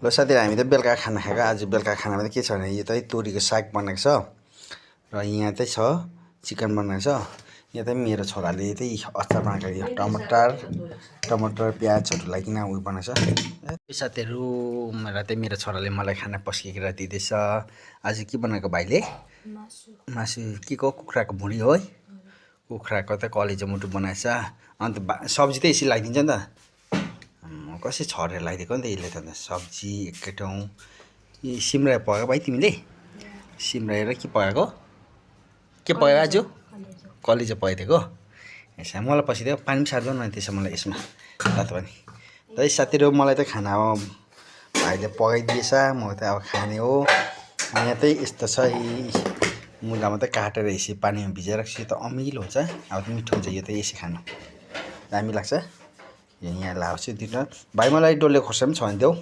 ल साथीहरु हामी त बेलुका खाना खाएको आज बेलुका खानामा चाहिँ के छ भने यो चाहिँ तोरीको साग बनाएको छ र यहाँ चाहिँ छ चिकन बनाएको छ यहाँ चाहिँ मेरो छोराले चाहिँ अचार बनाएको यो टमाटर प्याजहरु लगाइकन उयो बनाएको छ साथीहरु मलाई चाहिँ मेरो छोराले मलाई खाना पस्किएर दिँदैछ आज के बनाएको भाइले मासु के को कुखुराको भुँडी हो है कुखुराको त कलेजो मुटु बनाएछ अन्त सब्जी त यसरी लगाइदिन्छ नि त कसै छरेर लगाइदिएको नि त यसले त सब्जी एकै ठाउँ यी सिमरायो पकाएको भाइ तिमीले सिमरायो र के पकाएको के पकाएको आज कलेजो पकाइदिएको यसमा मलाई पसिदियो पानी पनि सार्दैन नि त्यसो मलाई यसमा रातो पानी त साथीहरु मलाई त खाना भाइले पकाइदिएछ म त अब खाने हो यहाँ चाहिँ यस्तो छ मुलामा त काटेर यसरी पानीमा भिजाएर राख्छु त अमिलो हुन्छ अब मिठो हुन्छ यो त यसै खानु दामी लाग्छ यहाँ लाउँछु दिनु भाइ मलाई डल्ले खोर्सानी पनि छ भने देऊ